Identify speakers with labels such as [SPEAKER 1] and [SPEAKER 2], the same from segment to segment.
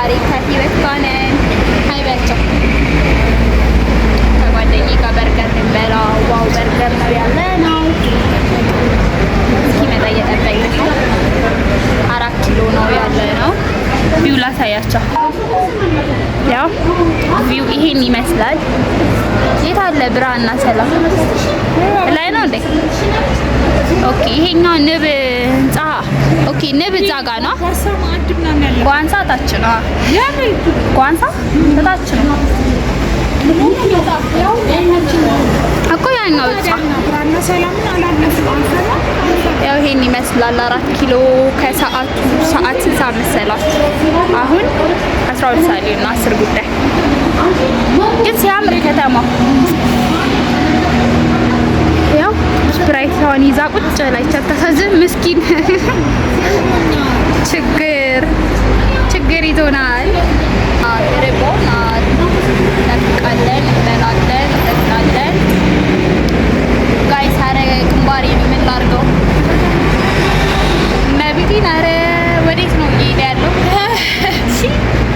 [SPEAKER 1] ዛሬ ከህይወት ጋር ነን። Hi በያቸው። ከጓደኛዬ ጋር በርገር ልንበላ Wow Burger ነው ያለ ነው። እስኪመጣ እየጠበቅን ነው። 4 ኪሎ ነው ያለ ነው። View ላሳያቸው። ያው view ይሄን ይመስላል። የት አለ ብርሃንና ሰላም? ላይ ነው እንዴ? Okay፣ ይሄኛው ንብ ህንጻ። Okay፣ ንብ እዛ ጋ ነው። ጓንሳ ታች ነው። ጓንሳ ታች ነው እኮ ያኛው ህንጻ። ያው ይሄን ይመስላል። 4 ኪሎ ከሰዓቱ ሰዓት ስንት ሰዓት መሰላችሁ? አሁን 12 ሰዓት ሊሆን ነው፣ 10 ጉዳይ። ግን ሲያምር ከተማው። ያው Sprite ዋን ይዛ ቁጭ ላይ ታሳዝን ምስኪን። ችግር ችግር ይዞናል። ርቦናል። እንጠብቃለን፣ እንበላለን፣ እንጠጣለን። Guys፣ አረ ግንባሬን ምን ላድርገው? መቤቴን፣ አረ ወዴት ነው እየሄደ ያለው?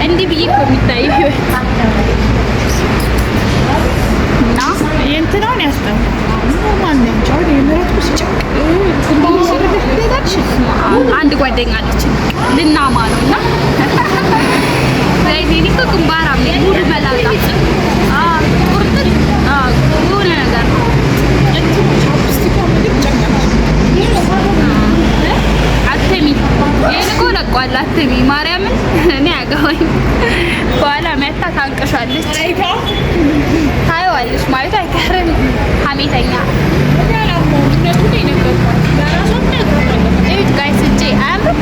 [SPEAKER 1] እንዲህ ብዬ እኮ የሚታየው ህይወት እና
[SPEAKER 2] የእንትናውን ያስጠው ማንኛው የምረቱ ሲጨንቅ
[SPEAKER 1] አንድ ጓደኛ አለች ልናማ ነው እና guys፣ እኔ እኮ ግንባራም ነኝ፣ ሙሉ መላጣ ቁርጥጥ የሆነ ነገር ነው።
[SPEAKER 2] Chapstick ምግብ ጨንቀች።
[SPEAKER 1] አትሚ፣ ይሄን እኮ ለቋል። አትሚ፣ ማርያምን እኔ አገባኝ። በኋላ መታ ታንቅሻለች፣ ታየዋለች፣ ማየቱ አይቀርም። ሀሜተኛ። እዩት guys፣ እጄ አያምርም?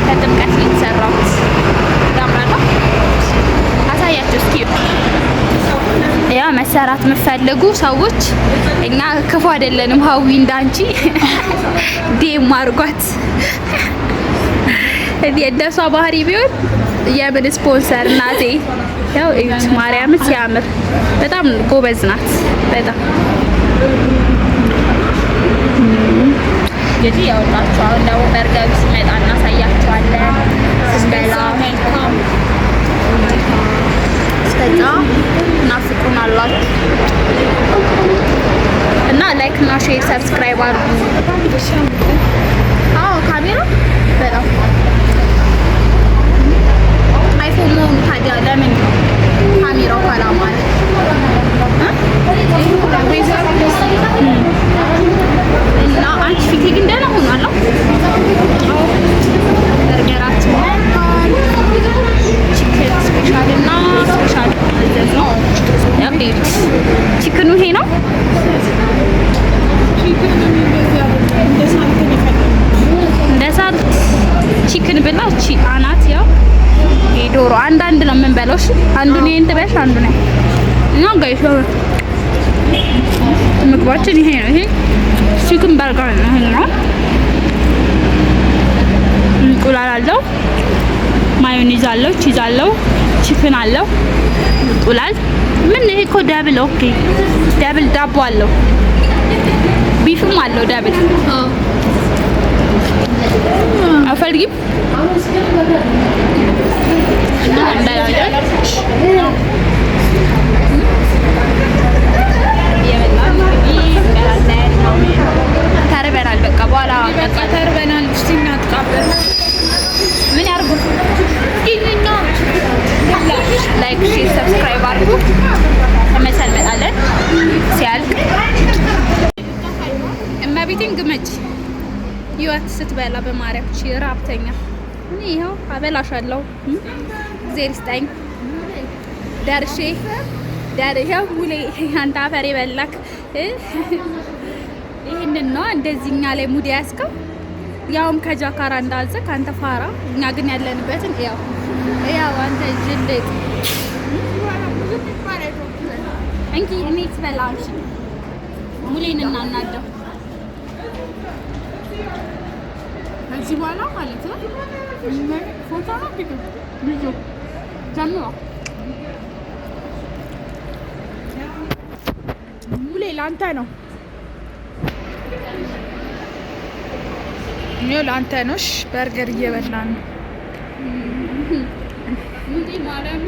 [SPEAKER 1] ለጥምቀት ነው የተሰራሁት። ያምራል። አሳያቸው እስኪ። ያ መሰራት የምትፈልጉ ሰዎች እኛ ክፉ አይደለንም። ሀዊ እንዳንቺ DM አድርጓት። እንደሷ ባህሪ ቢሆን የምን ስፖንሰር እናቴ። ያው እዩት፣ ማርያምን ሲያምር። በጣም ጎበዝ ናት። በጣም እንግዲህ ያውላችሁ አሁን ደግሞ በርገሩ ሲመጣ እናሳያችኋለን ስንበላ። እስከዛ እናፍቁናላችሁ እና like እና share subscribe አድርጉ። አዎ፣ ካሜራ በጣም iPhone መሆኑ ታዲያ ለምን ነው ካሜራው ካላማረ? እና አንቺ ፊቴ ግን ደህና ሆኗል። በርገራችን chicken special እና special ነው። ያው እዩት፣ chicken ኑ ይሄ ነው። እንደ salt chicken ብላ እቺ አናት። ያው ይሄ ዶሮ አንዳንድ ነው የምንበላው። እሺ፣ አንዱን ይሄን ትበያለሽ፣ አንዱን እና guys፣ ምግባችን ይሄ ነው። ይሄ chicken burger ነው። ይሄኛው እንቁላል አለው፣ ማዮኒዝ አለው፣ cheese አለው፣ chicken አለው፣ እንቁላል ምን ይሄ እኮ double፣ okay፣ double ዳቦ አለው፣ beef ም አለው double። አልፈልግም እና እንበላለን። እየበላን እንግዲህ እንበላለን ምናምን። ተርበናል። በቃ በኋላ
[SPEAKER 2] በቃ ተርበናል። እስቲ እናጥቃበት።
[SPEAKER 1] ምን ያርጉ? Like፣ share፣ subscribe አድርጉ። ተመልሰን እንመጣለን ሲያልቅ። እመቤቴን ግመጭ ህይወት ስትበላ በማርያም ቺ ራብተኛ። እኔ ይኸው አበላሻለሁ። እግዜር ይስጠኝ ደርሼ ዳር ይኸው ሙሌ አንተ አፈር የበላክ ይህንን ነው እንደዚህ እኛ ላይ mood ያዝከው፣ ያውም ከጃካራ እንዳዘክ አንተ ፋራ። እኛ ግን ያለንበትን ያው ያው አንተ ጅልጥ እንኪ እኔ ትበላ አንቺ ሙሌን እናናደው።
[SPEAKER 2] ከዚህ በኋላ ማለት ነው ፎቶ ነው ቪዲዮ
[SPEAKER 1] ጀምሮ።
[SPEAKER 2] ሙሌ ለአንተ ነው። ይኸው ለአንተ ነው። እሺ፣ በርገር እየበላን ነው።
[SPEAKER 1] ሙሌ ማርያም።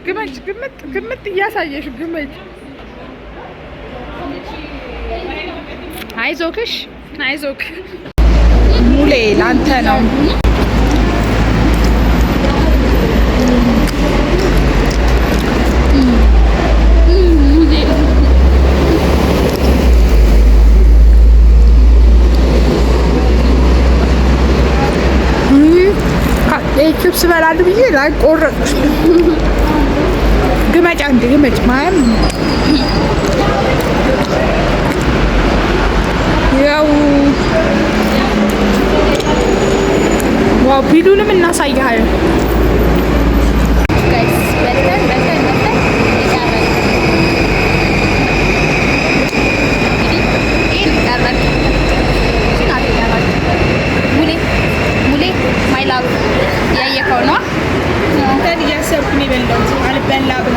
[SPEAKER 2] ግመጭ፣ ግምጥ ግምጥ እያሳየሽ ግመጭ። አይዞክሽ፣ አይዞክ ሙሌ፣ ላንተ ነው።
[SPEAKER 1] ሙሌ።
[SPEAKER 2] ቺፕስ እበላለሁ ብዬ ላይ ቆረጥኩሽ። ግመጭ፣ አንድ ግመጭ ማርያም። ያው wow፣ ቢሉንም እናሳይሃለን።
[SPEAKER 1] Guys፣ በልተን በልተን በልተን የቀረን እንግዲህ ይሄን የቀረን፣ እቺ ናት የቀረን። ሙሌ፣ ሙሌ my love፣ ያየከው ነው።
[SPEAKER 2] አንተን እያሰብኩ ነው የበላሁት። አልበላ ብሎ